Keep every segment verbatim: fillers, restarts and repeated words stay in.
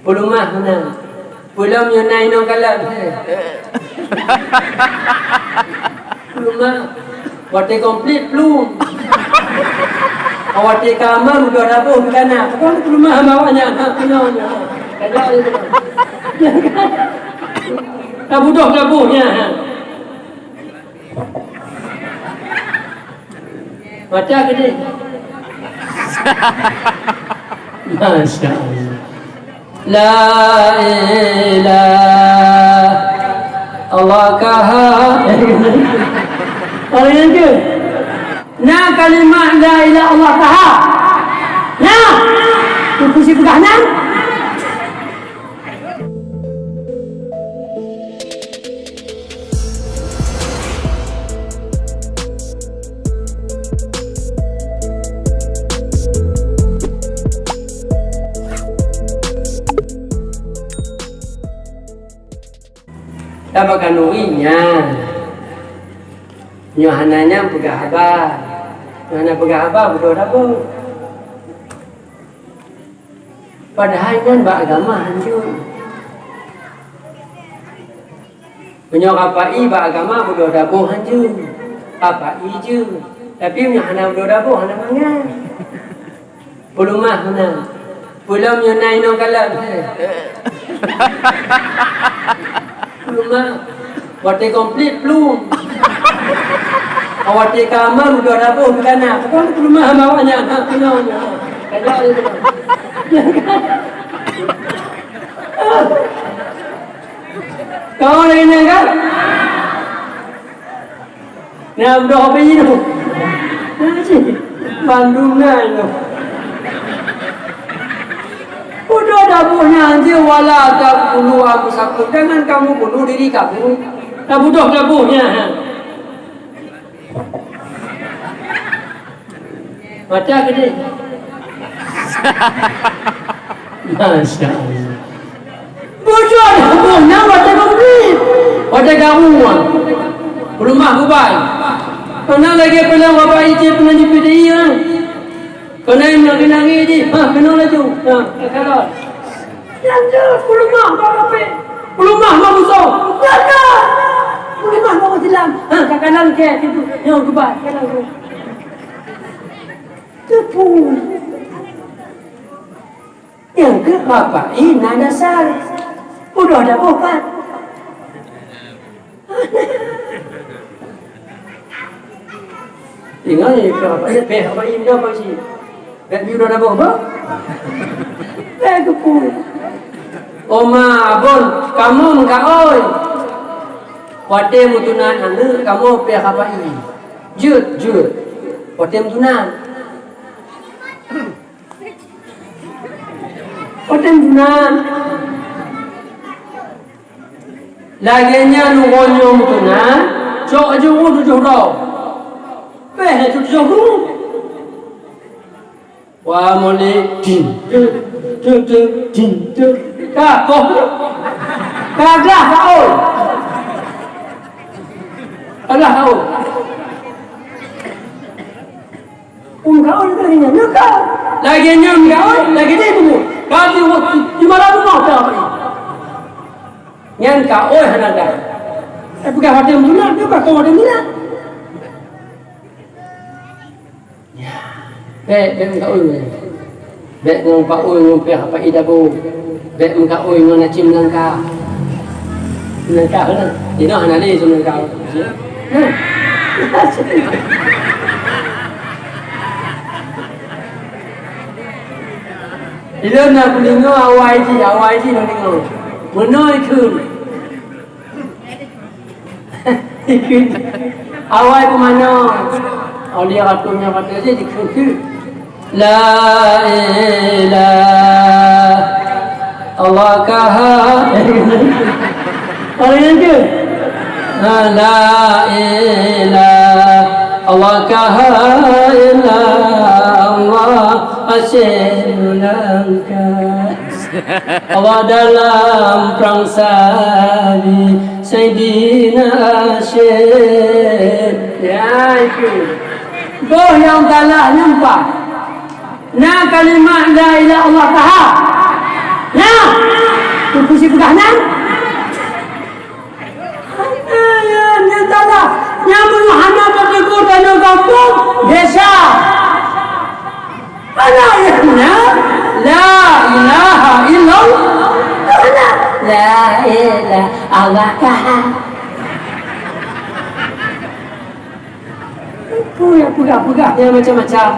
Peuleumah meunan. Peulom nyoe na inong kalon. Peuleumah. Watèe komplit plueng. Watèe ka aman, udah daboh kana. Bukan peuleumah hamba awak nyan. Ha, keunoe nyoe. Ka jak lé keunoe. Ka budôh daboh nyan. Ha. Baca ke ni? Masya Allah. La ilaha Allah kaha. Orang yang ke? Na kalimah la ilaha Allah kaha. Na. Kusi peugah na. Tabak khanuri nyan. Nyoe hana nyan peugah haba. Nyoe hana peugah haba, beudôh daboh. Padahai nyan bak agama hanjeuet. Meunyoe rapai bak agama beudôh daboh hanjeuet. Rapai jeuet. Tapi meunyoe hana beudôh daboh, hana mangat. Peuleumah meunan. Peulom nyoe na inong kalon. Peuleumah. Watèe komplit plueng. Watèe ka aman, udah daboh kana. Bukan peuleumah hamba awak nyan. Ha, keunoe nyoe. Ka jak lé keunoe. Kau lagi ni kan? Nah, udah apa ini tu? Nah, sih. Bandung nah itu. Udah daboh nyan je, wala taqtulu anfusakum. Jangan kamu bunuh diri kamu. Dah budoh daboh nyan. Baca ke dia? Masya Allah. Bujur, bujur, nyan watèe komplit. Watèe garu, ah. Peuleumah kubai. Keunan lagèe peuleumah kubai, ije peuleumah di P D I, ah. Keunan nangis-nangis jih, ha, keunoe laju. Ha, ka kalon. Nyan je, peuleumah bak kafé. Peuleumah bak musoh. Nyan je. Peuleumah bak Islam. Ha, ka kalon kèe situ. Nyoe kubai, kalon kèe. Teupeu. Nyang keu rapai na dasar. Udah daboh pat. Ingat ni, rapai, pèh rapai indah pasti. Bèk udah daboh, bah? Bèk keu pun. Oma, abon, kamoe meukaôi. Watèe meutunat aneuk, kamoe pèh rapai. Jeuet, jeuet. Watèe meutunat. Watèe meutunat. Lagèe nyan uroe nyoe meutunat, cok jeuet tujoh droe. Pèh laju tujoh droe. Wah, molek, ding, ding, ding, ding, ding, ding. Ka, koh. Ka glah kaôi. Ka glah kaôi. Pun kaôi lagèe nyan, nyoe ka. Lagèe nyan kaôi, lagèe nyan pun. Ka di, di malam rumoh ka. Nyan kaôi hana dah. Eh, peugah watèe meutunat, nyoe ka watèe meutunat. Ya. Bèk, bèk meukaôi. Bèk ngon paôi ngon pèh rapai daboh. Bèk meukaôi ngon aci meulangka. Meulangka hana. Inoe hana lé meulangka. Nah. Ilôn na kudeungö awai jih, awai jih lôn deungö. Meunoe kheun. Awai peumanoe. Aulia Ratu nyoe kata jih dikheun. La ilaha Allah kaha. Orang yang ke? La ilaha Allah kaha illa Allah asyhadu langka. Allah dalam perang sabi Saidina Asyik. Ya, itu. Boh nyang salah nyoe pat. Na kalimat la ilaha illallah taha. Na. Ku sipeugah nyan. Hana, ya, nyan salah. Nyan meunyoe hana teutegur tanyoe gampông, desya. Hana, ya, nyan. La ilaha illallah. Hana. La ilaha Allah. Peugah, peugah, peugah, ya, macam-macam.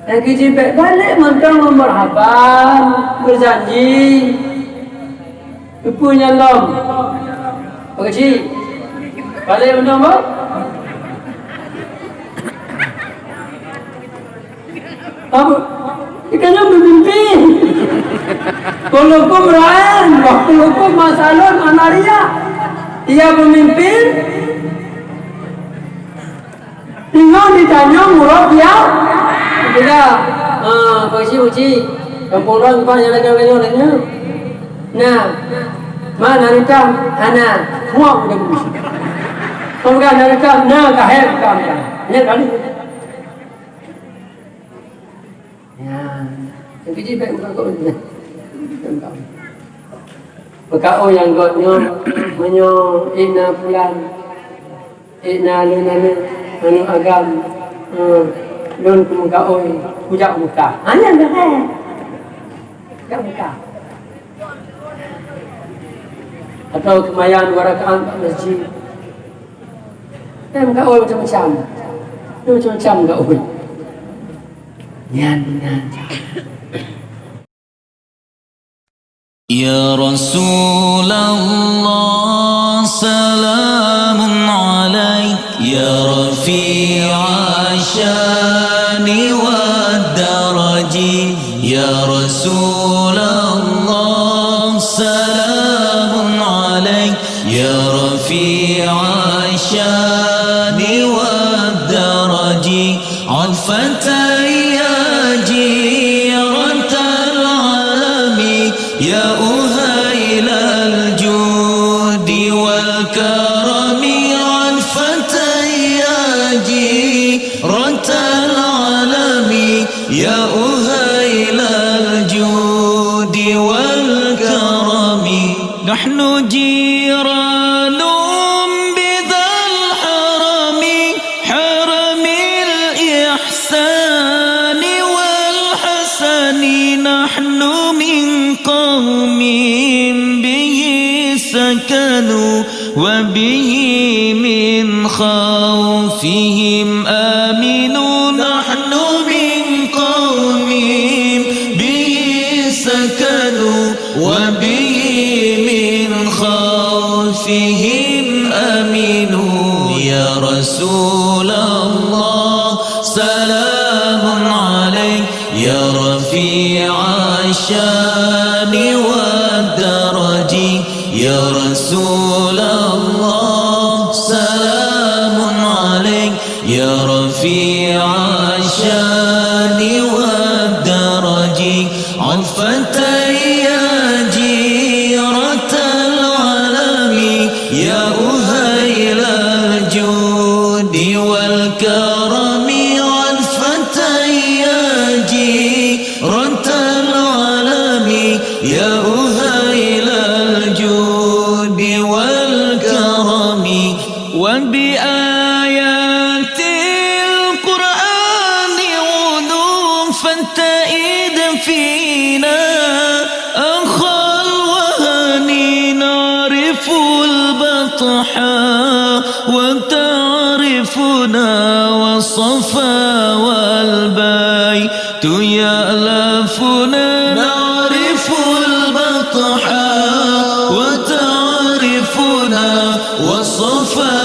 Lagèe jih bèk balek mantong ngon marhaban, beujanji. Keupeue nyan lom? Pak Haji, balek mantong, Bang? Apa? Ikan yang memimpin. Kullukum ra'in, wa kullukum mas'ulun an ra'iyah. Ia pemimpin, ingat ditanya murad dia. Tidak. Ah, Pak Haji, Pak Haji. Kampung orang, Pak, yang lagi-lagi lainnya. Nah, mana rukam? Ana. Muak udah bunyi. Kalau bukan ada rukam, nah, kahel rukam. Ini kali. Ya, yang kecil baik bukan kau ni. Bukan kau. Bukan, oh, yang gotnya, menyo, ina pulan, ina lun anu, anu agam, eh, lun kemuka oi, kujak muka. Hanya dah, eh. Kujak muka. Atau kemayan dua rakaat kat masjid. Eh, muka oi macam-macam. Macam-macam muka oi. Nyan, nyan. يا رسول الله سلام عليك يا رفيع الشان والدرج يا رسول الله سلام عليك يا رفيع الشان والدرج عطفة يا جيرة العالم يا أهيل الجود والكرم عطفة يا جيرة العالم يا أهيل الجود والكرم نحن جيران بذا الحرم حرم الإحسان والحسن نحن من قوم به سكنوا وبه من خوفهم آمنوا نحن من قوم به سكنوا وبه من خوفهم أمنوا يا رسول الله سلام عليك يا رفيع الشان والدرج يا رسول الله سلام عليك يا رفيع الشان والدرج عطفة يا جيرة العالم يا أهيل الجود والكرم عطفة يا جيرة العالم يا أهيل الجود والكرم وبآيات القرآن غدوا فتئد فينا أخا الوهن نعرف البطحا وتعرفنا والصفا والبيت يألفنا نعرف البطحا وتعرفنا والصفا